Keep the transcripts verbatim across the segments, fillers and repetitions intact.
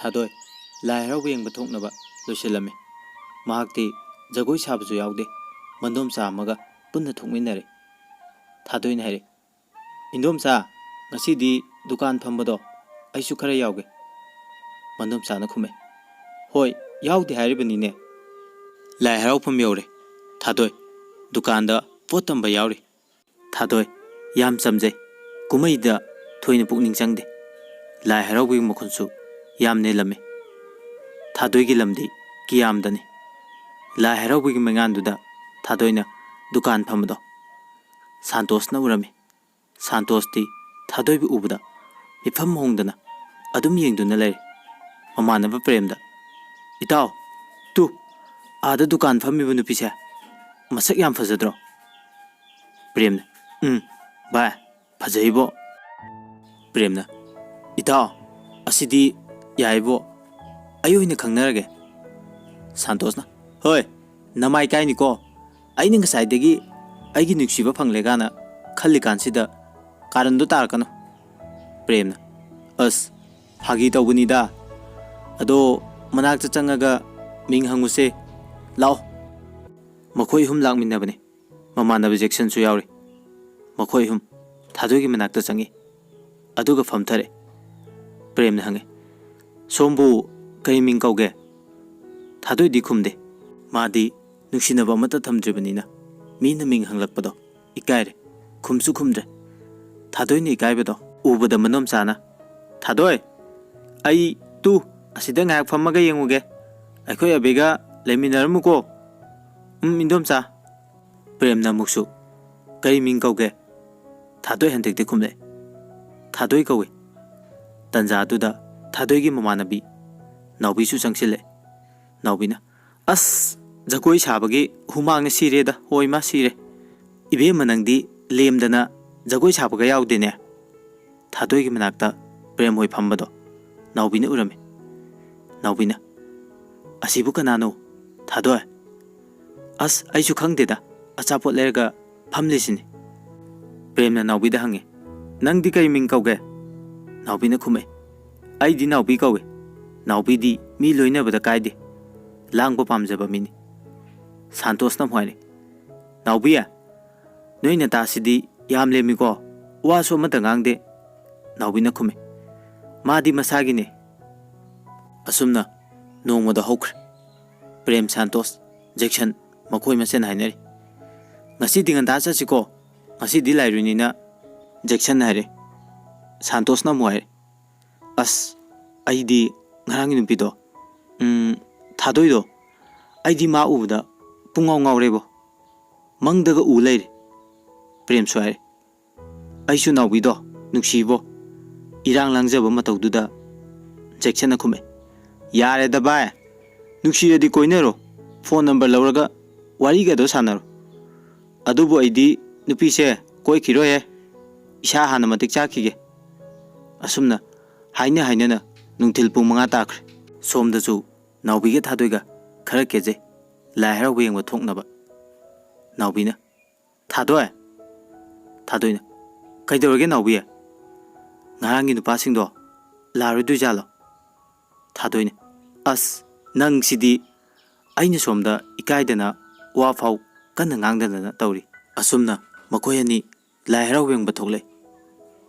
ꯊꯥꯗꯣꯏ ꯂꯥꯏ ꯍꯔꯥꯎꯕ ꯌꯦꯡꯕ ꯊꯣꯛꯅꯕ ꯂꯣꯏꯁꯤꯜꯂꯝꯃꯤ꯫ ꯃꯍꯥꯛꯇꯤ ꯖꯒꯣꯏ ꯁꯥꯕꯁꯨ ꯌꯥꯎꯗꯦ, ꯃꯗꯣꯝꯆꯥ ꯑꯃꯒ ꯄꯨꯟꯅ ꯊꯣꯛꯃꯤꯟꯅꯔꯦ꯫ ꯊꯥꯗꯣꯏꯅ ꯍꯥꯏꯔꯦ, "ꯏꯟꯗꯣꯝꯆꯥ, ꯉꯁꯤꯗꯤ ꯗꯨꯀꯥꯟ ꯐꯝꯕꯗꯣ ꯑꯩꯁꯨ ꯈꯔ ꯌꯥꯎꯒꯦ?" ꯃꯗꯣꯝꯆꯥꯅ ꯈꯨꯝꯃꯦ, "ꯍꯣꯏ, ꯌꯥꯎꯗꯦ ꯍꯥꯏꯔꯤꯕꯅꯤꯅꯦ꯫ ꯂꯥꯏ ꯍꯔꯥꯎꯐꯝ ꯌꯧꯔꯦ꯫ ꯊꯥꯗꯣꯏ ꯗꯨꯀꯥꯟꯗ ꯄꯣꯠ ꯇꯝꯕ ꯌꯥꯎꯔꯤ꯫" ꯊꯥꯗꯣꯏ ꯌꯥꯝ ꯆꯝꯖꯩ꯫ ꯀꯨꯝꯍꯩꯗ ꯊꯣꯏꯅ ꯄꯨꯛꯅꯤꯡ ꯆꯪꯗꯦ꯫ ꯂꯥꯏ ꯍꯔꯥꯎꯕꯒꯤ ꯃꯈꯨꯜꯁꯨ ꯌꯥꯝ ꯅꯦꯜꯂꯝꯃꯤ꯫ ꯊꯥꯗꯣꯏꯒꯤ ꯂꯝꯗꯤ ꯀꯤꯌꯥꯝꯗꯅꯤ꯫ ꯂꯥꯏ ꯍꯔꯥꯎꯕꯒꯤ ꯃꯩꯉꯥꯟꯗꯨꯗ ꯊꯥꯗꯣꯏꯅ ꯗꯨꯀꯥꯟ ꯐꯝꯕꯗꯣ ꯁꯥꯟꯇꯣꯁꯅ ꯎꯔꯝꯃꯤ꯫ ꯁꯥꯟꯇꯣꯁꯇꯤ ꯊꯥꯗꯣꯏꯕꯨ ꯎꯕꯗ ꯃꯤꯐꯝ ꯍꯣꯡꯗꯅ ꯑꯗꯨꯝ ꯌꯦꯡꯗꯨꯅ ꯂꯩꯔꯦ꯫ ꯃꯃꯥꯟꯅꯕ ꯄ꯭ꯔꯦꯝꯗ, "ꯏꯇꯥꯎ, ꯇꯨ, ꯑꯥꯗ ꯗꯨꯀꯥꯟ ꯐꯝꯃꯤꯕ ꯅꯨꯄꯤꯁꯦ ꯃꯁꯛ ꯌꯥꯝ ꯐꯖꯗ꯭ꯔꯣ?" ꯄ꯭ꯔꯦꯝꯅ, "ꯎꯝ, ꯚꯥꯏ, ꯐꯖꯩꯕꯣ꯫" ꯄ꯭ꯔꯦꯝꯅ, "ꯏꯇꯥꯎ, ꯑꯁꯤꯗꯤ ꯌꯥꯏꯕꯣ, ꯑꯩ ꯑꯣꯏꯅ ꯈꯪꯅꯔꯒꯦ꯫" ꯁꯥꯟꯇꯣꯁꯅ, "ꯍꯣꯏ, ꯅꯃꯥꯏ ꯀꯥꯏꯅꯤꯀꯣ꯫ ꯑꯩꯅ ꯉꯁꯥꯏꯗꯒꯤ ꯑꯩꯒꯤ ꯅꯨꯡꯁꯤꯕ ꯐꯪꯂꯦ ꯀꯥꯏꯅ ꯈꯜꯂꯤꯀꯥꯟꯁꯤꯗ ꯀꯥꯔꯟꯗꯣ ꯇꯥꯔꯛꯀꯅꯨ꯫" ꯄ꯭ꯔꯦꯝꯅ, "ꯑꯁ, ꯐꯥꯒꯤ ꯇꯧꯕꯅꯤꯗ꯫ ꯑꯗꯣ ꯃꯅꯥꯛꯇ ꯆꯪꯉꯒ ꯃꯤꯡ ꯍꯪꯉꯨꯁꯦ꯫ ꯂꯥꯛꯑꯣ꯫" ꯃꯈꯣꯏ ꯑꯍꯨꯝ ꯂꯥꯛꯃꯤꯟꯅꯕꯅꯤ꯫ ꯃꯃꯥꯟꯅꯕ ꯖꯦꯛꯁꯟꯁꯨ ꯌꯥꯎꯔꯤ꯫ ꯃꯈꯣꯏ ꯑꯍꯨꯝ ꯊꯥꯗꯣꯏꯒꯤ ꯃꯅꯥꯛꯇ ꯆꯪꯉꯤ꯫ ꯑꯗꯨꯒ ꯐꯝꯊꯔꯦ꯫ ꯄ꯭ꯔꯦꯝꯅ ꯍꯪꯉꯦ, "ꯁꯣꯝꯕꯨ ꯀꯔꯤ ꯃꯤꯡ ꯀꯧꯒꯦ?" ꯊꯥꯗꯣꯏꯗꯤ ꯈꯨꯝꯗꯦ꯫ ꯃꯥꯗꯤ ꯅꯨꯡꯁꯤꯅꯕ ꯑꯃꯠꯇ ꯊꯝꯗ꯭ꯔꯤꯕꯅꯤꯅ ꯃꯤꯅ ꯃꯤꯡ ꯍꯪꯂꯛꯄꯗꯣ ꯏꯀꯥꯏꯔꯦ꯫ ꯈꯨꯝꯁꯨ ꯈꯨꯝꯗ꯭ꯔꯦ꯫ ꯊꯥꯗꯣꯏꯅ ꯏꯀꯥꯏꯕꯗꯣ ꯎꯕꯗ ꯃꯅꯣꯝꯆꯥꯅ, "ꯊꯥꯗꯣꯏ, ꯑꯩ ꯇꯨ ꯑꯁꯤꯗ ꯉꯥꯏꯍꯥꯛ ꯐꯝꯃꯒ ꯌꯦꯡꯉꯨꯒꯦ꯫ ꯑꯩꯈꯣꯏ ꯑꯕꯦꯒ ꯂꯩꯃꯤꯟꯅꯔꯝꯃꯨꯀꯣ꯫" "ꯎꯝ, ꯏꯟꯗꯣꯝꯆꯥ꯫" ꯄ꯭ꯔꯦꯝꯅ ꯑꯃꯨꯛꯁꯨ, "ꯀꯔꯤ ꯃꯤꯡ ꯀꯧꯒꯦ?" ꯊꯥꯗꯣꯏ ꯍꯟꯗꯛꯇꯤ ꯈꯨꯝꯂꯦ꯫ "ꯊꯥꯗꯣꯏ ꯀꯧꯏ꯫" ꯇꯟꯖꯥꯗꯨꯗ ꯊꯥꯗꯣꯏꯒꯤ ꯃꯃꯥꯟꯅꯕꯤ ꯅꯥꯎꯕꯤꯁꯨ ꯆꯪꯁꯤꯜꯂꯦ꯫ ꯅꯥꯎꯕꯤꯅ, "ꯑꯁ, ꯖꯒꯣꯏ ꯁꯥꯕꯒꯤ ꯍꯨꯃꯥꯡꯅ ꯁꯤꯔꯦꯗ, ꯍꯣꯏ ꯃꯥ ꯁꯤꯔꯦ꯫ ꯏꯕꯦꯝꯃ, ꯅꯪꯗꯤ ꯂꯦꯝꯗꯅ ꯖꯒꯣꯏ ꯁꯥꯕꯒ ꯌꯥꯎꯗꯦꯅꯦ꯫" ꯊꯥꯗꯣꯏꯒꯤ ꯃꯅꯥꯛꯇ ꯄ꯭ꯔꯦꯝ ꯍꯣꯏ ꯐꯝꯕꯗꯣ ꯅꯥꯎꯕꯤꯅ ꯎꯔꯝꯃꯤ꯫ ꯅꯥꯎꯕꯤꯅ, "ꯑꯁꯤꯕꯨ ꯀꯅꯥꯅꯣ? ꯊꯥꯗꯣꯏ?" "ꯑꯁ, ꯑꯩꯁꯨ ꯈꯪꯗꯦꯗ, ꯑꯆꯥꯄꯣꯠ ꯂꯩꯔꯒ ꯐꯝꯂꯤꯁꯤꯅꯤ꯫" ꯄ꯭ꯔꯦꯝꯅ ꯅꯥꯎꯕꯤꯗ ꯍꯪꯉꯤ, "ꯅꯪꯗꯤ ꯀꯔꯤ ꯃꯤꯡ ꯀꯧꯒꯦ?" ꯅꯥꯎꯕꯤꯅ ꯈꯨꯝꯃꯛꯏ, "ꯑꯩꯗꯤ ꯅꯥꯎꯕꯤ ꯀꯧꯏ꯫" "ꯅꯥꯎꯕꯤꯗꯤ ꯃꯤ ꯂꯣꯏꯅꯕꯗ ꯀꯥꯏꯗꯦ, ꯂꯥꯡꯕ ꯄꯥꯝꯖꯕ ꯃꯤꯅꯤ"꯫ ꯁꯥꯟꯇꯣꯁꯅ ꯑꯃꯨꯛ ꯍꯥꯏꯔꯦ, "ꯅꯥꯎꯕꯤ, ꯅꯣꯏ ꯅꯇꯥꯁꯤꯗꯤ ꯌꯥꯝ ꯂꯦꯝꯃꯤꯀꯣ, ꯋꯥꯁꯨ ꯑꯃꯠꯇ ꯉꯥꯡꯗꯦ"꯫ ꯅꯥꯎꯕꯤꯅ ꯈꯨꯝꯃꯦ, "ꯃꯥꯗꯤ ꯃꯁꯥꯒꯤꯅꯦ"꯫ ꯑꯁꯨꯝꯅ ꯅꯣꯡꯃꯗꯣ ꯍꯧꯈ꯭ꯔꯦ꯫ ꯄ꯭ꯔꯦꯝ, ꯁꯥꯟꯇꯣꯁ, ꯖꯦꯛꯁꯟ ꯃꯈꯣꯏ ꯃꯁꯦꯟ ꯍꯥꯏꯅꯔꯤ, "ꯉꯁꯤꯗꯤ ꯉꯟꯇꯥ ꯆꯠꯁꯤꯀꯣ, ꯉꯁꯤꯗꯤ ꯂꯥꯏꯔꯣꯏꯅꯤꯅ"꯫ ꯖꯦꯛꯁꯟꯅ ꯍꯥꯏꯔꯦ꯫ ꯁꯥꯟꯇꯣꯁꯅ ꯑꯃꯨꯛ ꯍꯥꯏꯔꯦ, "ꯑꯁ, ꯑꯩꯗꯤ ꯉꯔꯥꯡꯒꯤ ꯅꯨꯄꯤꯗꯣ, ꯎꯝ, ꯊꯥꯗꯣꯏꯗꯣ, ꯑꯩꯗꯤ ꯃꯥ ꯎꯕꯗ ꯄꯨꯡꯉꯥꯎ ꯉꯥꯎꯔꯦꯕꯣ꯫ ꯃꯪꯗꯒ ꯎ ꯂꯩꯔꯦ"꯫ ꯄ꯭ꯔꯦꯝꯁꯨ ꯍꯥꯏꯔꯦ, "ꯑꯩꯁꯨ ꯅꯥꯎꯕꯤꯗꯣ ꯅꯨꯡꯁꯤꯕꯣ"꯫ ꯏꯔꯥꯡ ꯂꯥꯡꯖꯕ ꯃꯇꯧꯗꯨꯗ ꯖꯦꯛꯁꯟꯅ ꯈꯨꯝꯃꯦ, "ꯌꯥꯔꯦꯗ ꯚꯥꯏ, ꯅꯨꯡꯁꯤꯔꯗꯤ ꯀꯣꯏꯅꯔꯣ, ꯐꯣꯟ ꯅꯝꯕꯔ ꯂꯧꯔꯒ ꯋꯥꯔꯤꯒꯗꯣ ꯁꯥꯟꯅꯔꯣ꯫ ꯑꯗꯨꯕꯨ ꯑꯩꯗꯤ ꯅꯨꯄꯤꯁꯦ ꯀꯣꯏꯈꯤꯔꯣꯏꯍꯦ, ꯏꯁꯥ ꯍꯥꯟꯅ ꯃꯇꯤꯛ ꯆꯥꯈꯤꯒꯦ"꯫ ꯑꯁꯨꯝꯅ ꯍꯥꯏꯅ ꯍꯥꯏꯅꯅ ꯅꯨꯡꯊꯤꯜ ꯄꯨꯡ ꯃꯉꯥ ꯇꯥꯈ꯭ꯔꯦ꯫ ꯁꯣꯝꯗꯁꯨ ꯅꯥꯎꯕꯤꯒ ꯊꯥꯗꯣꯏꯒ ꯈꯔ ꯀꯦꯖꯩ, ꯂꯥꯏ ꯍꯔꯥꯎꯕ ꯌꯦꯡꯕ ꯊꯣꯛꯅꯕ꯫ ꯅꯥꯎꯕꯤꯅ, "ꯊꯥꯗꯣꯏ"꯫ ꯊꯥꯗꯣꯏꯅ, "ꯀꯩꯗꯧꯔꯒꯦ ꯅꯥꯎꯕꯤ? ꯉꯔꯥꯡꯒꯤ ꯅꯨꯄꯥꯁꯤꯡꯗꯣ ꯂꯥꯛꯑꯔꯣꯏꯗꯣꯏꯖꯥꯠꯂꯣ?" ꯊꯥꯗꯣꯏꯅ, "ꯑꯁ, ꯅꯪꯁꯤꯗꯤ"꯫ ꯑꯩꯅ ꯁꯣꯝꯗ ꯏꯀꯥꯏꯗꯅ ꯋꯥ ꯐꯥꯎ ꯀꯟꯅ ꯉꯥꯡꯗꯗꯅ ꯇꯧꯔꯤ꯫ ꯑꯁꯨꯝꯅ ꯃꯈꯣꯏ ꯑꯅꯤ ꯂꯥꯏ ꯍꯔꯥꯎꯕ ꯌꯦꯡꯕ ꯊꯣꯛꯂꯛꯏ꯫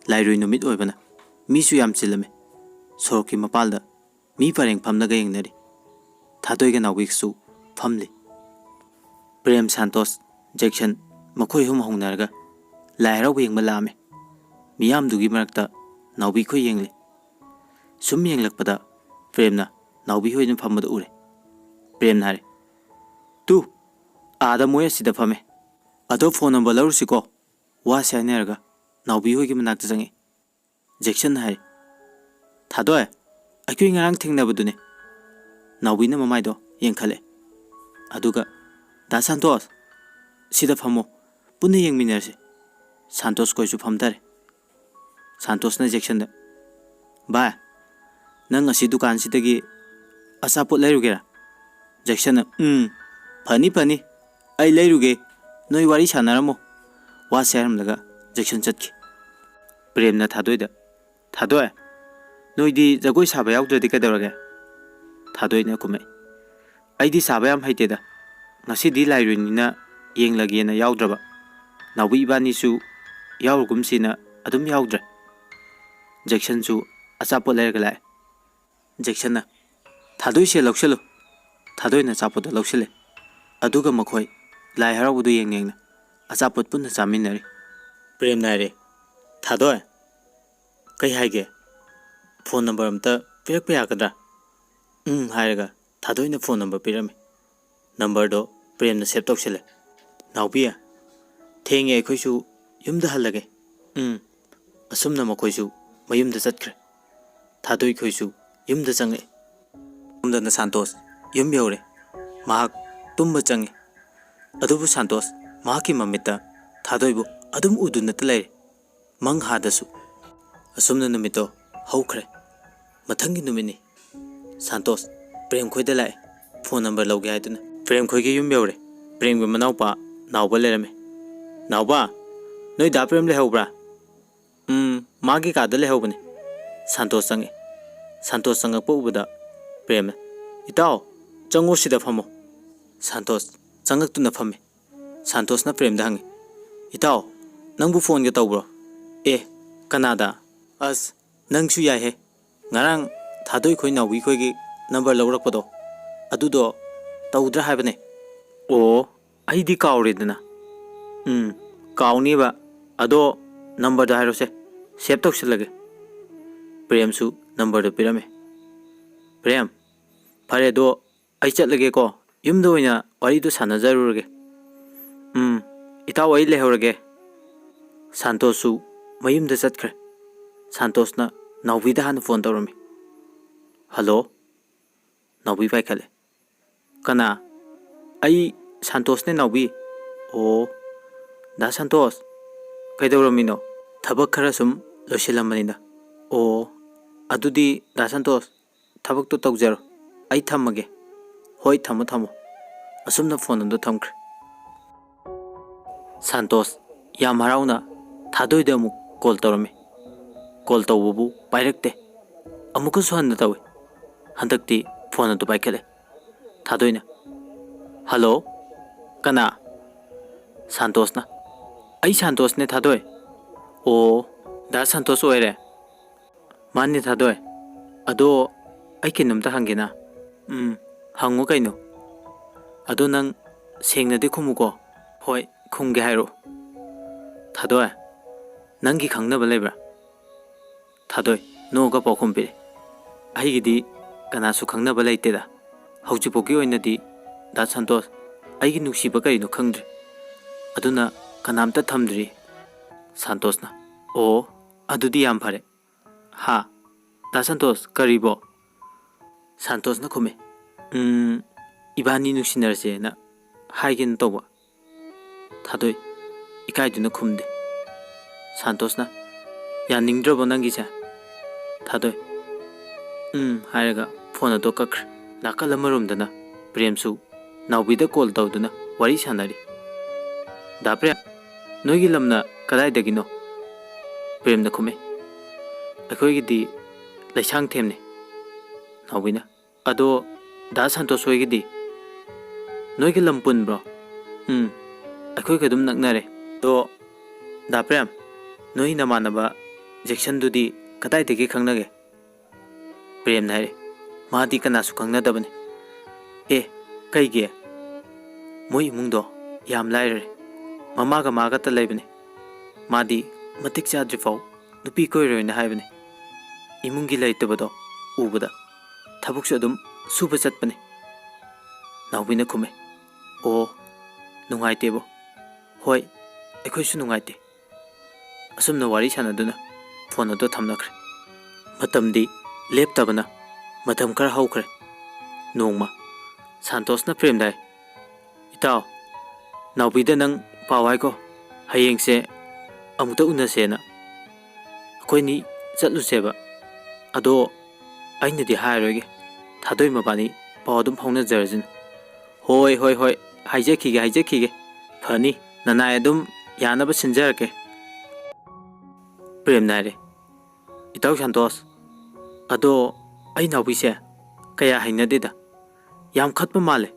ꯂꯥꯏꯔꯣꯏ ꯅꯨꯃꯤꯠ ꯑꯣꯏꯕꯅ ꯃꯤꯁꯨ ꯌꯥꯝ ꯆꯤꯜꯂꯝꯃꯤ꯫ ꯁꯣꯔꯣꯛꯀꯤ ꯃꯄꯥꯜꯗ ꯃꯤ ꯄꯔꯦꯡ ꯐꯝꯂꯒ ꯌꯦꯡꯅꯔꯤ꯫ ꯊꯥꯗꯣꯏꯒ ꯅꯥꯎꯕꯤꯒꯁꯨ ꯐꯝꯂꯤ꯫ ꯄ꯭ꯔꯦꯝ, ꯁꯥꯟꯇꯣꯁ, ꯖꯦꯛꯁꯟ ꯃꯈꯣꯏ ꯑꯍꯨꯝ ꯍꯧꯅꯔꯒ ꯂꯥꯏ ꯍꯔꯥꯎꯕ ꯌꯦꯡꯕ ꯂꯥꯛꯑꯝꯃꯤ꯫ ꯃꯤꯌꯥꯝꯗꯨꯒꯤ ꯃꯔꯛꯇ ꯅꯥꯎꯕꯤꯈꯣꯏ ꯌꯦꯡꯂꯤ꯫ ꯁꯨꯝ ꯌꯦꯡꯂꯛꯄꯗ ꯄ꯭ꯔꯦꯝꯅ ꯅꯥꯎꯕꯤꯍꯣꯏꯅ ꯐꯝꯕꯗ ꯎꯔꯦ꯫ ꯄ꯭ꯔꯦꯝꯅ ꯍꯥꯏꯔꯦ, "ꯇꯨ, ꯑꯥꯗ ꯃꯣꯏ ꯑꯁꯤꯗ ꯐꯝꯃꯦ꯫ ꯑꯗꯣ ꯐꯣꯟ ꯅꯝꯕꯔ ꯂꯧꯔꯨꯁꯤꯀꯣ"꯫ ꯋꯥꯁꯦ ꯍꯥꯏꯅꯔꯒ ꯅꯥꯎꯕꯤꯍꯣꯏꯒꯤ ꯃꯅꯥꯛꯇ ꯆꯪꯉꯛꯏ꯫ ꯖꯦꯛꯁꯟꯅ ꯍꯥꯏꯔꯦ, "ꯊꯥꯗꯣꯏ, ꯑꯩꯈꯣꯏ ꯉꯔꯥꯡ ꯊꯦꯡꯅꯕꯗꯨꯅꯦ"꯫ ꯅꯥꯎꯕꯤꯅ ꯃꯃꯥꯏꯗꯣ ꯌꯦꯡꯈꯠꯂꯦ꯫ ꯑꯗꯨꯒ, "ꯗꯥ ꯁꯥꯟꯇꯣꯁ, ꯁꯤꯗ ꯐꯝꯃꯣ, ꯄꯨꯟꯅ ꯌꯦꯡꯃꯤꯟꯅꯔꯁꯤ"꯫ ꯁꯥꯟꯇꯣꯁ ꯈꯣꯏꯁꯨ ꯐꯝꯊꯔꯦ꯫ ꯁꯥꯟꯇꯣꯁꯅ ꯖꯦꯛꯁꯟꯗ, "ꯚꯥꯏ, ꯅꯪ ꯑꯁꯤ ꯗꯨꯀꯥꯟꯁꯤꯗꯒꯤ ꯑꯆꯥꯄꯣꯠ ꯂꯩꯔꯨꯒꯦꯔꯥ?" ꯖꯦꯛꯁꯟꯅ, "ꯎꯝ, ꯐꯅꯤ, ꯐꯅꯤ, ꯑꯩ ꯂꯩꯔꯨꯒꯦ, ꯅꯣꯏ ꯋꯥꯔꯤ ꯁꯥꯟꯅꯔꯝꯃꯣ"꯫ ꯋꯥꯁꯦ ꯍꯥꯏꯔꯝꯂꯒ ꯖꯦꯛꯁꯟ ꯆꯠꯈꯤ꯫ ꯄ꯭ꯔꯦꯝꯅ ꯊꯥꯗꯣꯏꯗ, "ꯊꯥꯗꯣꯏ, ꯅꯣꯏꯗꯤ ꯖꯒꯣꯏ ꯁꯥꯕ ꯌꯥꯎꯗ꯭ꯔꯗꯤ ꯀꯩꯗꯧꯔꯒꯦ? ꯊꯥꯗꯣꯏꯅ ꯈꯨꯝꯃꯛꯏ꯫ "ꯑꯩꯗꯤ ꯁꯥꯕ ꯌꯥꯝ ꯍꯩꯇꯦꯗ꯫ ꯉꯁꯤꯗꯤ ꯂꯥꯏꯔꯣꯏꯅꯤꯅ ꯌꯦꯡꯂꯒꯦꯅ ꯌꯥꯎꯗ꯭ꯔꯕ꯫ ꯅꯥꯎꯕꯤ ꯏꯕꯥꯅꯤꯁꯨ ꯌꯥꯎꯔꯨꯒꯨꯝꯁꯤꯅ ꯑꯗꯨꯝ ꯌꯥꯎꯗ꯭ꯔꯦ꯫" ꯖꯦꯛꯁꯟꯁꯨ ꯑꯆꯥꯄꯣꯠ ꯂꯩꯔꯒ ꯂꯥꯛꯑꯦ꯫ ꯖꯦꯛꯁꯟꯅ, "ꯊꯥꯗꯣꯏꯁꯦ ꯂꯧꯁꯤꯜꯂꯨ꯫" ꯊꯥꯗꯣꯏꯅ ꯑꯆꯥꯄꯣꯠꯇꯣ ꯂꯧꯁꯤꯜꯂꯦ꯫ ꯑꯗꯨꯒ ꯃꯈꯣꯏ ꯂꯥꯏ ꯍꯔꯥꯎꯕꯗꯨ ꯌꯦꯡ ꯌꯦꯡꯅ ꯑꯆꯥꯄꯣꯠ ꯄꯨꯟꯅ ꯆꯥꯃꯤꯟꯅꯔꯤ꯫ ꯄ꯭ꯔꯦꯝꯅ ꯍꯥꯏꯔꯦ, "ꯊꯥꯗꯣꯏ, ꯀꯩ ꯍꯥꯏꯒꯦ? ꯐꯣꯟ ꯅꯝꯕꯔ ꯑꯝꯇ ꯄꯤꯔꯛꯄ ꯌꯥꯒꯗ꯭ꯔꯥ?" "ꯎꯝ" ꯍꯥꯏꯔꯒ ꯊꯥꯗꯣꯏꯅ ꯐꯣꯟ ꯅꯝꯕꯔ ꯄꯤꯔꯝꯃꯤ꯫ ꯅꯝꯕꯔꯗꯣ ꯄ꯭ꯔꯦꯝꯅ ꯁꯦꯚ ꯇꯧꯁꯤꯜꯂꯦ꯫ "ꯅꯥꯎꯕꯤ, ꯊꯦꯡꯉꯦ, ꯑꯩꯈꯣꯏꯁꯨ ꯌꯨꯝꯗ ꯍꯜꯂꯒꯦ꯫" "ꯎꯝ꯫" ꯑꯁꯨꯝꯅ ꯃꯈꯣꯏꯁꯨ ꯃꯌꯨꯝꯗ ꯆꯠꯈ꯭ꯔꯦ꯫ ꯊꯥꯗꯣꯏ ꯈꯣꯏꯁꯨ ꯌꯨꯝꯗ ꯆꯪꯉꯛꯑꯦ꯫ ꯁꯣꯝꯗꯅ ꯁꯥꯟꯇꯣꯁ ꯌꯨꯝ ꯌꯧꯔꯦ꯫ ꯃꯍꯥꯛ ꯇꯨꯝꯕ ꯆꯪꯉꯤ꯫ ꯑꯗꯨꯕꯨ ꯁꯥꯟꯇꯣꯁ ꯃꯍꯥꯛꯀꯤ ꯃꯃꯤꯠꯇ ꯊꯥꯗꯣꯏꯕꯨ ꯑꯗꯨꯝ ꯎꯗꯨꯅꯇ ꯂꯩꯔꯦ꯫ ꯃꯪ ꯍꯥꯗꯁꯨ꯫ ꯑꯁꯨꯝꯅ ꯅꯨꯃꯤꯠꯇꯣ ꯍꯧꯈ꯭ꯔꯦ꯫ ꯃꯊꯪꯒꯤ ꯅꯨꯃꯤꯠꯅꯤ꯫ ꯁꯥꯟꯇꯣꯁ ꯄ꯭ꯔꯦꯝ ꯈꯣꯏꯗ ꯂꯥꯛꯑꯦ, ꯐꯣꯟ ꯅꯝꯕꯔ ꯂꯧꯒꯦ ꯍꯥꯏꯗꯨꯅ꯫ ꯄ꯭ꯔꯦꯝ ꯈꯣꯏꯒꯤ ꯌꯨꯝ ꯌꯧꯔꯦ꯫ ꯄ꯭ꯔꯦꯝꯒꯤ ꯃꯅꯥꯎꯄꯥ ꯅꯥꯎꯕ ꯂꯩꯔꯝꯃꯦ꯫ "ꯅꯥꯎꯕ, ꯅꯣꯏ ꯗꯥ ꯄ꯭ꯔꯦꯝ ꯂꯩꯍꯧꯕ꯭ꯔꯥ?" "ꯎꯝ, ꯃꯥꯒꯤ ꯀꯥꯗ ꯂꯩꯍꯧꯕꯅꯦ꯫" ꯁꯥꯟꯇꯣꯁ ꯆꯪꯉꯛꯑꯦ꯫ ꯁꯥꯟꯇꯣꯁ ꯆꯪꯉꯛꯄ ꯎꯕꯗ ꯄ꯭ꯔꯦꯝꯅ, "ꯏꯇꯥꯎ, ꯆꯪꯉꯣ, ꯁꯤꯗ ꯐꯝꯃꯣ꯫" ꯁꯥꯟꯇꯣꯁ ꯆꯪꯉꯛꯇꯨꯅ ꯐꯝꯃꯦ꯫ ꯁꯥꯟꯇꯣꯁꯅ ꯄ꯭ꯔꯦꯝꯗ ꯍꯪꯉꯤ, "ꯏꯇꯥꯎ, ꯅꯪꯕꯨ ꯐꯣꯟꯒ ꯇꯧꯕ꯭ꯔꯣ?" "ꯑꯦ, ꯀꯅꯥꯗ?" "ꯑꯁ, ꯅꯪꯁꯨ ꯌꯥꯏꯍꯦ꯫ ꯉꯔꯥꯡ ꯊꯥꯗꯣꯏ ꯈꯣꯏ ꯅꯥꯎꯕꯤ ꯈꯣꯏꯒꯤ ꯅꯝꯕꯔ ꯂꯧꯔꯛꯄꯗꯣ, ꯑꯗꯨꯗꯣ ꯇꯧꯗ꯭ꯔꯥ ꯍꯥꯏꯕꯅꯦ꯫" "ꯑꯣ, ꯑꯩꯗꯤ ꯀꯥꯎꯔꯦꯗꯅ꯫" "ꯎꯝ, ꯀꯥꯎꯅꯤꯕ꯫ ꯑꯗꯣ ꯅꯝꯕꯔꯗꯣ ꯍꯥꯏꯔꯣꯁꯦ, ꯁꯦꯚ ꯇꯧꯁꯤꯜꯂꯒꯦ꯫" ꯄ꯭ꯔꯦꯝꯁꯨ ꯅꯝꯕꯔꯗꯣ ꯄꯤꯔꯝꯃꯦ꯫ "ꯄ꯭ꯔꯦꯝ, ꯐꯔꯦ, ꯑꯗꯣ ꯑꯩ ꯆꯠꯂꯒꯦꯀꯣ, ꯌꯨꯝꯗ ꯑꯣꯏꯅ ꯋꯥꯔꯤꯗꯣ ꯁꯥꯟꯅꯖꯔꯨꯔꯒꯦ꯫" "ꯎꯝ, ꯏꯇꯥꯎ, ꯑꯩ ꯂꯩꯍꯧꯔꯒꯦ꯫" ꯁꯥꯟꯇꯣꯁꯁꯨ ꯃꯌꯨꯝꯗ ꯆꯠꯈ꯭ꯔꯦ꯫ ꯁꯥꯟꯇꯣꯁꯅ ꯅꯥꯎꯕꯤꯗ ꯍꯥꯟꯅ ꯐꯣꯟ ꯇꯧꯔꯝꯃꯤ꯫ "ꯍꯜꯂꯣ꯫" ꯅꯥꯎꯕꯤ ꯄꯥꯏꯈꯠꯂꯦ꯫ "ꯀꯅꯥ?" "ꯑꯩ ꯁꯥꯟꯇꯣꯁꯅꯦ, ꯅꯥꯎꯕꯤ꯫" "ꯑꯣ, ꯗꯥ ꯁꯥꯟꯇꯣꯁ, ꯀꯩꯗꯧꯔꯝꯃꯤꯅꯣ?" "ꯊꯕꯛ ꯈꯔ ꯁꯨꯝ ꯂꯣꯏꯁꯤꯜꯂꯝꯕꯅꯤꯗ꯫" "ꯑꯣ, ꯑꯗꯨꯗꯤ ꯗꯥ ꯁꯥꯟꯇꯣꯁ, ꯊꯕꯛꯇꯣ ꯇꯧꯖꯔꯣ꯫ ꯑꯩ ꯊꯝꯃꯒꯦ꯫" "ꯍꯣꯏ, ꯊꯝꯃꯣ, ꯊꯝꯃꯣ꯫" ꯑꯁꯨꯝꯅ ꯐꯣꯟ ꯑꯗꯨ ꯊꯝꯈ꯭ꯔꯦ꯫ ꯁꯥꯟꯇꯣꯁ ꯌꯥꯝ ꯍꯔꯥꯎꯅ ꯊꯥꯗꯣꯏꯗ ꯑꯃꯨꯛ ꯀꯣꯜ ꯇꯧꯔꯝꯃꯤ꯫ ꯀꯣꯜ ꯇꯧꯕꯕꯨ ꯄꯥꯏꯔꯛꯇꯦ꯫ ꯑꯃꯨꯛꯀꯁꯨ ꯍꯟꯅ ꯇꯧꯏ꯫ ꯍꯟꯗꯛꯇꯤ ꯐꯣꯟ ꯑꯗꯨ ꯄꯥꯏꯈꯠꯂꯦ꯫ ꯊꯥꯗꯣꯏꯅ, "ꯍꯜꯂꯣ, ꯀꯅꯥ?" ꯁꯥꯟꯇꯣꯁꯅ, "ꯑꯩ ꯁꯥꯟꯇꯣꯁꯅꯦ, ꯊꯥꯗꯣꯏ꯫" "ꯑꯣ, ꯗꯥ ꯁꯥꯟꯇꯣꯁ ꯑꯣꯏꯔꯦ?" "ꯃꯥꯅꯦ, ꯊꯥꯗꯣꯏ꯫ ꯑꯗꯣ ꯑꯩ ꯀꯩꯅꯣꯝꯇ ꯍꯪꯒꯦꯅ?" "ꯎꯝ, ꯍꯪꯉꯨ ꯀꯩꯅꯣ꯫ ꯑꯗꯣ ꯅꯪ ꯁꯦꯡꯅꯗꯤ ꯈꯨꯝꯃꯨꯀꯣ꯫" "ꯍꯣꯏ, ꯈꯨꯝꯒꯦ, ꯍꯥꯏꯔꯛꯑꯣ꯫" "ꯊꯥꯗꯣꯏ, ꯅꯪꯒꯤ ꯈꯪꯅꯕ ꯂꯩꯕ꯭ꯔꯥ?" ꯊꯥꯗꯣꯏ ꯅꯣꯛꯑꯒ ꯄꯥꯎꯈꯨꯝ ꯄꯤꯔꯛꯑꯦ, "ꯑꯩꯒꯤꯗꯤ ꯀꯅꯥꯁꯨ ꯈꯪꯅꯕ ꯂꯩꯇꯦꯗ꯫ ꯍꯧꯖꯤꯛꯐꯥꯎꯒꯤ ꯑꯣꯏꯅꯗꯤ ꯗꯥ ꯁꯥꯟꯇꯣꯁ ꯑꯩꯒꯤ ꯅꯨꯡꯁꯤꯕ ꯀꯔꯤꯅꯣ ꯈꯪꯗ꯭ꯔꯤ꯫ ꯑꯗꯨꯅ ꯀꯅꯥꯝꯇ ꯊꯝꯗ꯭ꯔꯤ꯫" ꯁꯥꯟꯇꯣꯁꯅ, "ꯑꯣ, ꯑꯗꯨꯗꯤ ꯌꯥꯝ ꯐꯔꯦ꯫" "ꯍꯥ? ꯗꯥ ꯁꯥꯟꯇꯣꯁ, ꯀꯔꯤꯕꯣ?" ꯁꯥꯟꯇꯣꯁꯅ ꯈꯨꯝꯃꯦ, "ꯎꯝ, ꯏꯕꯥꯅꯤ ꯅꯨꯡꯁꯤꯅꯔꯁꯦꯅ ꯍꯥꯏꯒꯦꯅ ꯇꯧꯕ꯫" ꯊꯥꯗꯣꯏ ꯏꯀꯥꯏꯗꯨꯅ ꯈꯨꯝꯗꯦ꯫ ꯁꯥꯟꯇꯣꯁꯅ, "ꯌꯥꯅꯤꯡꯗ꯭ꯔꯕꯣ ꯅꯪꯒꯤꯁꯦ?" ꯊꯥꯗꯣꯏ, "ꯎꯝ" ꯍꯥꯏꯔꯒ ꯐꯣꯟ ꯑꯗꯨ ꯀꯛꯈ꯭ꯔꯦ꯫ ꯅꯥꯀꯜ ꯑꯃꯔꯣꯝꯗꯅ ꯄ꯭ꯔꯦꯝꯁꯨ ꯅꯥꯎꯕꯤꯗ ꯀꯣꯜ ꯇꯧꯗꯨꯅ ꯋꯥꯔꯤ ꯁꯥꯟꯅꯔꯤ꯫ "ꯗꯥ ꯄ꯭ꯔꯦꯝ, ꯅꯣꯏꯒꯤ ꯂꯝꯅ ꯀꯗꯥꯏꯗꯒꯤꯅꯣ?" ꯄ꯭ꯔꯦꯝꯅ ꯈꯨꯝꯃꯤ, "ꯑꯩꯈꯣꯏꯒꯤꯗꯤ ꯂꯩꯁꯥꯡꯊꯦꯝꯅꯤ꯫" ꯅꯥꯎꯕꯤꯅ, "ꯑꯗꯣ ꯗꯥ ꯁꯥꯟꯇꯣꯁ ꯍꯣꯏꯒꯤꯗꯤ?" "ꯅꯣꯏꯒ ꯂꯝ ꯄꯨꯟꯕ꯭ꯔꯣ?" "ꯎꯝ, ꯑꯩꯈꯣꯏꯒ ꯑꯗꯨꯝ ꯅꯛꯅꯔꯦ꯫" "ꯑꯗꯣ ꯗꯥ ꯄ꯭ꯔꯦꯝ, ꯅꯣꯏ ꯅꯃꯥꯟꯅꯕ ꯖꯦꯛꯁꯟꯗꯨꯗꯤ ꯀꯗꯥꯏꯗꯒꯤ ꯈꯪꯅꯒꯦ?" ꯄ꯭ꯔꯦꯝꯅ ꯍꯥꯏꯔꯦ, "ꯃꯥꯗꯤ ꯀꯅꯥꯁꯨ ꯈꯪꯅꯗꯕꯅꯤ꯫" "ꯑꯦ, ꯀꯩꯒꯤ?" "ꯃꯣꯏ ꯏꯃꯨꯡꯗꯣ ꯌꯥꯝ ꯂꯥꯏꯔꯔꯦ꯫ ꯃꯃꯥꯒ ꯃꯥꯒꯇ ꯂꯩꯕꯅꯦ꯫ ꯃꯥꯗꯤ ꯃꯇꯤꯛ ꯆꯥꯗ꯭ꯔꯤꯐꯥꯎ ꯅꯨꯄꯤ ꯀꯣꯏꯔꯣꯏꯅ ꯍꯥꯏꯕꯅꯦ꯫ ꯏꯃꯨꯡꯒꯤ ꯂꯩꯇꯕꯗꯣ ꯎꯕꯗ ꯊꯕꯛꯁꯨ ꯑꯗꯨꯝ ꯁꯨꯕ ꯆꯠꯄꯅꯦ꯫" ꯅꯥꯎꯕꯤꯅ ꯈꯨꯝꯃꯦ, "ꯑꯣ, ꯅꯨꯡꯉꯥꯏꯇꯦꯕꯣ꯫" "ꯍꯣꯏ, ꯑꯩꯈꯣꯏꯁꯨ ꯅꯨꯡꯉꯥꯏꯇꯦ꯫" ꯑꯁꯨꯝꯅ ꯋꯥꯔꯤ ꯁꯥꯟꯅꯗꯨꯅ ꯐꯣꯟ ꯑꯗꯨ ꯊꯝꯅꯈ꯭ꯔꯦ꯫ ꯃꯇꯝꯗꯤ ꯂꯦꯞꯇꯕꯅ ꯃꯇꯝ ꯈꯔ ꯍꯧꯈ꯭ꯔꯦ꯫ ꯅꯣꯡꯃ ꯁꯥꯟꯇꯣꯁꯅ ꯄ꯭ꯔꯦꯝꯗ ꯍꯥꯏ, "ꯏꯇꯥꯎ, ꯅꯥꯎꯕꯤꯗ ꯅꯪ ꯄꯥꯎ ꯍꯥꯏꯈꯣ, ꯍꯌꯦꯡꯁꯦ ꯑꯃꯨꯛꯇ ꯎꯅꯁꯦꯅ꯫ ꯑꯩꯈꯣꯏꯅꯤ ꯆꯠꯂꯨꯁꯦꯕ꯫ ꯑꯗꯣ ꯑꯩꯅꯗꯤ ꯍꯥꯏꯔꯣꯏꯒꯦ, ꯊꯥꯗꯣꯏ ꯃꯕꯥꯅꯤ ꯄꯥꯎ ꯑꯗꯨꯝ ꯐꯥꯎꯅꯖꯔꯁꯤꯅ꯫" "ꯍꯣꯏ, ꯍꯣꯏ, ꯍꯣꯏ, ꯍꯥꯏꯖꯈꯤꯒꯦ, ꯍꯥꯏꯖꯈꯤꯒꯦ꯫ ꯐꯅꯤ, ꯅꯅꯥꯏ ꯑꯗꯨꯝ ꯌꯥꯅꯕ ꯁꯤꯟꯖꯔꯛꯀꯦ꯫" ꯄ꯭ꯔꯦꯝꯅ ꯍꯥꯏꯔꯦ, "ꯏꯇꯥꯎ ꯁꯥꯟꯇꯣꯁ, ꯑꯗꯣ ꯑꯩ ꯅꯥꯎꯕꯤꯁꯦ ꯀꯌꯥ ꯍꯩꯅꯗꯦꯗ꯫ ꯌꯥꯝ ꯈꯠꯄ ꯃꯥꯜꯂꯦ꯫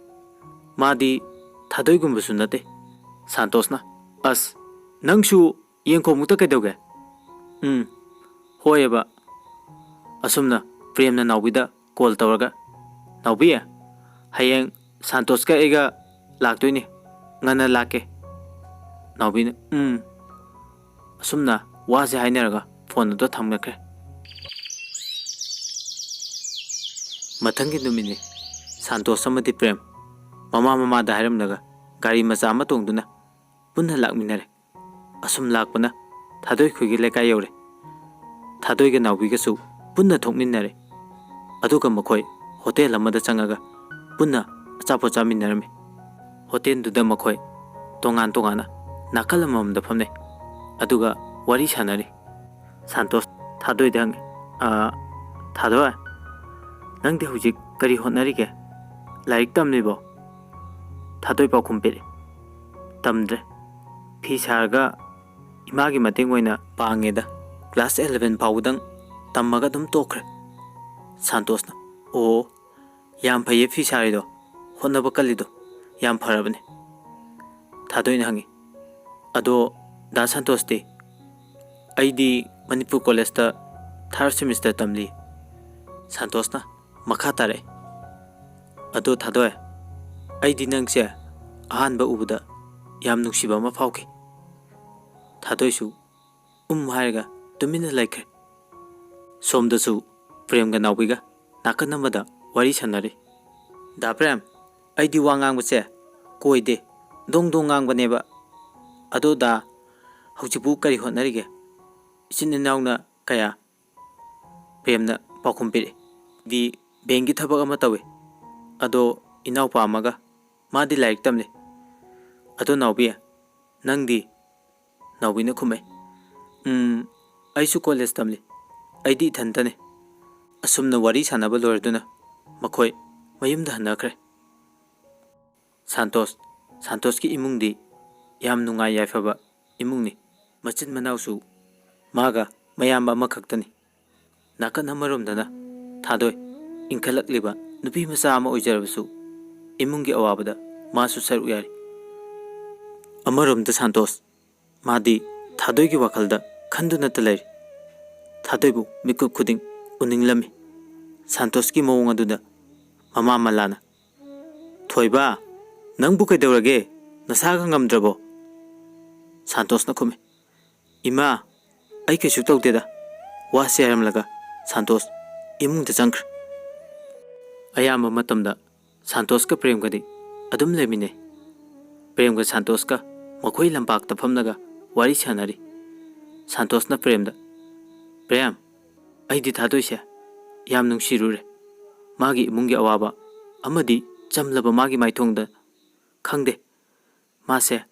ꯃꯥꯗꯤ ꯊꯥꯗꯣꯏꯒꯨꯝꯕꯁꯨ ꯅꯠꯇꯦ꯫ ꯁꯥꯟꯇꯣꯁꯅ, "ꯑꯁ, ꯅꯪꯁꯨ ꯌꯦꯡꯈꯣꯡꯃꯨꯛꯇ ꯀꯩꯗꯧꯒꯦ?" "ꯎꯝ, ꯍꯣꯏꯑꯕ꯫" ꯑꯁꯨꯝꯅ ꯄ꯭ꯔꯦꯝꯅ ꯅꯥꯎꯕꯤꯗ ꯀꯣꯜ ꯇꯧꯔꯒ, "ꯅꯥꯎꯕꯤ, ꯍꯌꯦꯡ ꯁꯥꯟꯇꯣꯁꯀ ꯑꯩꯒ ꯂꯥꯛꯇꯣꯏꯅꯤ꯫ ꯉꯟꯅ ꯂꯥꯛꯀꯦ꯫" ꯅꯥꯎꯕꯤꯅ, "ꯎꯝ꯫" ꯑꯁꯨꯝꯅ ꯋꯥꯁꯦ ꯍꯥꯏꯅꯔꯒ ꯐꯣꯟ ꯑꯗꯨ ꯊꯝꯅꯈ꯭ꯔꯦ꯫ ꯃꯊꯪꯒꯤ ꯅꯨꯃꯤꯠꯅꯤ꯫ ꯁꯥꯟꯇꯣꯁ ꯑꯃꯗꯤ ꯄ꯭ꯔꯦꯝ ꯃꯃꯥ ꯃꯃꯥꯗ ꯍꯥꯏꯔꯝꯂꯒ ꯒꯥꯔꯤ ꯃꯆꯥ ꯑꯃ ꯇꯣꯡꯗꯨꯅ ꯄꯨꯟꯅ ꯂꯥꯛꯃꯤꯟꯅꯔꯦ꯫ ꯑꯁꯨꯝ ꯂꯥꯛꯄꯅ ꯊꯥꯗꯣꯏ ꯈꯨꯜꯒꯤ ꯂꯩꯀꯥꯏ ꯌꯧꯔꯦ꯫ ꯊꯥꯗꯣꯏꯒ ꯅꯥꯎꯕꯤꯒꯁꯨ ꯄꯨꯟꯅ ꯊꯣꯛꯃꯤꯟꯅꯔꯦ꯫ ꯑꯗꯨꯒ ꯃꯈꯣꯏ ꯍꯣꯇꯦꯜ ꯑꯃꯗ ꯆꯪꯉꯒ ꯄꯨꯟꯅ ꯑꯆꯥꯄꯣꯠ ꯆꯥꯃꯤꯟꯅꯔꯝꯃꯤ꯫ ꯍꯣꯇꯦꯜꯗꯨꯗ ꯃꯈꯣꯏ ꯇꯣꯉꯥꯟ ꯇꯣꯉꯥꯟꯅ ꯅꯥꯀꯜ ꯑꯃꯃꯝꯗ ꯐꯝꯅꯩ꯫ ꯑꯗꯨꯒ ꯋꯥꯔꯤ ꯁꯥꯟꯅꯔꯤ꯫ ꯁꯥꯟꯇꯣꯁ ꯊꯥꯗꯣꯏꯗ ꯍꯪꯉꯤ, "ꯑ, ꯊꯥꯗꯣꯏ, ꯅꯪꯗꯤ ꯍꯧꯖꯤꯛ ꯀꯔꯤ ꯍꯣꯠꯅꯔꯤꯒꯦ? ꯂꯥꯏꯔꯤꯛ ꯇꯝꯂꯤꯕꯣ?" ꯊꯥꯗꯣꯏ ꯄꯥꯎꯈꯨꯝ ꯄꯤꯔꯛꯏ, "ꯇꯝꯗ꯭ꯔꯦ꯫ ꯐꯤ ꯁꯥꯔꯒ ꯏꯃꯥꯒꯤ ꯃꯇꯦꯡ ꯑꯣꯏꯅ ꯄꯥꯡꯉꯦꯗ꯫ ꯀ꯭ꯂꯥꯁ ꯑꯦꯂꯚꯦꯟ ꯐꯥꯎꯕꯗꯪ ꯇꯝꯃꯒ ꯑꯗꯨꯝ ꯇꯣꯛꯈ꯭ꯔꯦ꯫" ꯁꯥꯟꯇꯣꯁꯅ, "ꯑꯣ, ꯌꯥꯝ ꯐꯩꯌꯦ ꯐꯤ ꯁꯥꯔꯤꯗꯣ, ꯍꯣꯠꯅꯕ ꯀꯜꯂꯤꯗꯣ, ꯌꯥꯝ ꯐꯔꯕꯅꯦ꯫" ꯊꯥꯗꯣꯏꯅ ꯍꯪꯉꯤ, "ꯑꯗꯣ ꯗꯥ ꯁꯥꯟꯇꯣꯁꯇꯤ?" "ꯑꯩꯗꯤ ꯃꯅꯤꯄꯨꯔ ꯀꯣꯂꯦꯖꯇ ꯊꯥꯔꯠ ꯁꯦꯃꯤꯁꯇꯔ ꯇꯝꯂꯤ꯫" ꯁꯥꯟꯇꯣꯁꯅ ꯃꯈꯥ ꯇꯥꯔꯛꯏ, "ꯑꯗꯣ ꯊꯥꯗꯣꯏ, ꯑꯩꯗꯤ ꯅꯪꯁꯦ ꯑꯍꯥꯟꯕ ꯎꯕꯗ ꯌꯥꯝ ꯅꯨꯡꯁꯤꯕ ꯑꯃ ꯐꯥꯎꯈꯤ꯫" ꯊꯥꯗꯣꯏꯁꯨ ꯎꯝ ꯍꯥꯏꯔꯒ ꯇꯨꯃꯤꯟꯅ ꯂꯩꯈ꯭ꯔꯦ꯫ ꯁꯣꯝꯗꯁꯨ ꯄ꯭ꯔꯦꯝꯒ ꯅꯥꯎꯕꯤꯒ ꯅꯥꯀꯟ ꯑꯃꯗ ꯋꯥꯔꯤ ꯁꯥꯟꯅꯔꯤ꯫ "ꯗꯥ ꯄ꯭ꯔꯦꯝ, ꯑꯩꯗꯤ ꯋꯥ ꯉꯥꯡꯕꯁꯦ ꯀꯣꯏꯗꯦ, ꯗꯣꯡ ꯗꯣꯡ ꯉꯥꯡꯕꯅꯦꯕ꯫ ꯑꯗꯣ ꯗꯥ, ꯍꯧꯖꯤꯛꯄꯨ ꯀꯔꯤ ꯍꯣꯠꯅꯔꯤꯒꯦ? ꯏꯆꯤꯟ ꯏꯅꯥꯎꯅ ꯀꯌꯥ?" ꯄ꯭ꯔꯦꯝꯅ ꯄꯥꯎꯈꯨꯝ ꯄꯤꯔꯛꯏ, "ꯗꯤ ꯕꯦꯡꯒꯤ ꯊꯕꯛ ꯑꯃ ꯇꯧꯏ꯫ ꯑꯗꯣ ꯏꯅꯥꯎꯄꯥ ꯑꯃꯒ, ꯃꯥꯗꯤ ꯂꯥꯏꯔꯤꯛ ꯇꯝꯂꯤ꯫ ꯑꯗꯣ ꯅꯥꯎꯕꯤ, ꯅꯪꯗꯤ?" ꯅꯥꯎꯕꯤꯅ ꯈꯨꯝꯃꯦ, "ꯎꯝ, ꯑꯩꯁꯨ ꯀꯣꯂꯦꯖ ꯇꯝꯂꯤ꯫ ꯑꯩꯗꯤ ꯏꯊꯟꯇꯅꯤ꯫" ꯑꯁꯨꯝꯅ ꯋꯥꯔꯤ ꯁꯥꯟꯅꯕ ꯂꯣꯏꯔꯗꯨꯅ ꯃꯈꯣꯏ ꯃꯌꯨꯝꯗ ꯍꯟꯅꯈ꯭ꯔꯦ꯫ ꯁꯥꯟꯇꯣꯁ, ꯁꯥꯟꯇꯣꯁꯀꯤ ꯏꯃꯨꯡꯗꯤ ꯌꯥꯝ ꯅꯨꯡꯉꯥꯏ ꯌꯥꯏꯐꯕ ꯏꯃꯨꯡꯅꯤ꯫ ꯃꯆꯤꯟ ꯃꯅꯥꯎꯁꯨ ꯃꯥꯒ ꯃꯌꯥꯝꯕ ꯑꯃꯈꯛꯇꯅꯤ꯫ ꯅꯥꯀꯟ ꯑꯃꯔꯣꯝꯗꯅ ꯊꯥꯗꯣꯏ꯫ ꯏꯟꯈꯠꯂꯛꯂꯤꯕ ꯅꯨꯄꯤ ꯃꯆꯥ ꯑꯃ ꯑꯣꯏꯖꯔꯕꯁꯨ, ꯏꯃꯨꯡꯒꯤ ꯑꯋꯥꯕꯗ ꯃꯥꯁꯨ ꯁꯔꯨꯛ ꯌꯥꯔꯤ꯫ ꯑꯃꯔꯣꯝꯗ ꯁꯥꯟꯇꯣꯁ, ꯃꯥꯗꯤ ꯊꯥꯗꯣꯏꯒꯤ ꯋꯥꯈꯜꯗ ꯈꯟꯗꯨꯅꯇ ꯂꯩꯔꯤ꯫ ꯊꯥꯗꯣꯏꯕꯨ ꯃꯤꯀꯨꯞ ꯈꯨꯗꯤꯡ ꯎꯅꯤꯡꯂꯝꯃꯤ꯫ ꯁꯥꯟꯇꯣꯁꯀꯤ ꯃꯑꯣꯡ ꯑꯗꯨꯗ ꯃꯃꯥ ꯃꯂꯥꯅ, "ꯊꯣꯏꯕ, ꯅꯪꯕꯨ ꯀꯩꯗꯧꯔꯒꯦ? ꯅꯁꯥꯒ ꯉꯝꯗ꯭ꯔꯕꯣ?" ꯁꯥꯟꯇꯣꯁꯅ ꯈꯨꯝꯃꯤ, "ꯏꯃꯥ, ꯑꯩ ꯀꯩꯁꯨ ꯇꯧꯗꯦꯗ"꯫ ꯋꯥꯁꯦ ꯍꯥꯏꯔꯝꯂꯒ ꯁꯥꯟꯇꯣꯁ ꯏꯃꯨꯡꯗ ꯆꯪꯈ꯭ꯔꯦ꯫ ꯑꯌꯥꯝꯕ ꯃꯇꯝꯗ ꯁꯥꯟꯇꯣꯁꯀ ꯄ꯭ꯔꯦꯝꯒꯗꯤ ꯑꯗꯨꯝ ꯂꯩꯃꯤꯟꯅꯩ꯫ ꯄ꯭ꯔꯦꯝꯒ ꯁꯥꯟꯇꯣꯁꯀ ꯃꯈꯣꯏ ꯂꯝꯄꯥꯛꯇ ꯐꯝꯂꯒ ꯋꯥꯔꯤ ꯁꯥꯟꯅꯔꯤ꯫ ꯁꯥꯟꯇꯣꯁꯅ ꯄ꯭ꯔꯦꯝꯗ, "ꯄ꯭ꯔꯦꯝ, ꯑꯩꯗꯤ ꯊꯥꯗꯣꯏꯁꯦ ꯌꯥꯝ ꯅꯨꯡꯁꯤꯔꯨꯔꯦ꯫ ꯃꯥꯒꯤ ꯏꯃꯨꯡꯒꯤ ꯑꯋꯥꯕ ꯑꯃꯗꯤ ꯆꯝꯂꯕ ꯃꯥꯒꯤ ꯃꯥꯏꯊꯣꯡꯗ ꯈꯪꯗꯦ꯫ ꯃꯥꯁꯦ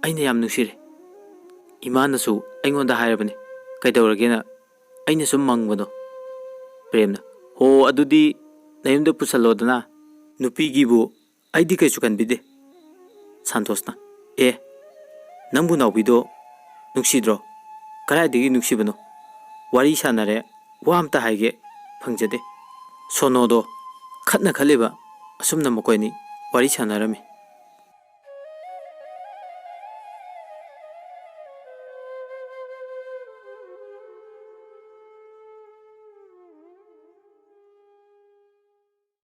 ꯑꯩꯅ ꯌꯥꯝ ꯅꯨꯡꯁꯤꯔꯦ꯫ ꯏꯃꯥꯅꯁꯨ ꯑꯩꯉꯣꯟꯗ ꯍꯥꯏꯔꯕꯅꯤ, ꯀꯩꯗꯧꯔꯒꯦꯅ ꯑꯩꯅ ꯁꯨꯝ ꯃꯪꯕꯗꯣ"꯫ ꯄ꯭ꯔꯦꯝꯅ, "ꯍꯣ, ꯑꯗꯨꯗꯤ ꯅꯌꯨꯝꯗ ꯄꯨꯁꯜꯂꯣꯗꯅ꯫ ꯅꯨꯄꯤꯒꯤꯕꯨ ꯑꯩꯗꯤ ꯀꯩꯁꯨ ꯈꯟꯕꯤꯗꯦ"꯫ ꯁꯥꯟꯇꯣꯁꯅ, "ꯑꯦ, ꯅꯪꯕꯨ ꯅꯥꯎꯕꯤꯗꯣ ꯅꯨꯡꯁꯤꯗ꯭ꯔꯣ? ꯀꯗꯥꯏꯗꯒꯤ ꯅꯨꯡꯁꯤꯕꯅꯣ? ꯋꯥꯔꯤ ꯁꯥꯟꯅꯔꯦ, ꯋꯥ ꯑꯝꯇ ꯍꯥꯏꯒꯦ ꯐꯪꯖꯗꯦ"꯫ ꯁꯣꯅꯣꯗꯣ ꯈꯠꯅ ꯈꯠꯂꯤꯕ ꯑꯁꯨꯝꯅ ꯃꯈꯣꯏꯅꯤ ꯋꯥꯔꯤ ꯁꯥꯟꯅꯔꯝꯃꯤ꯫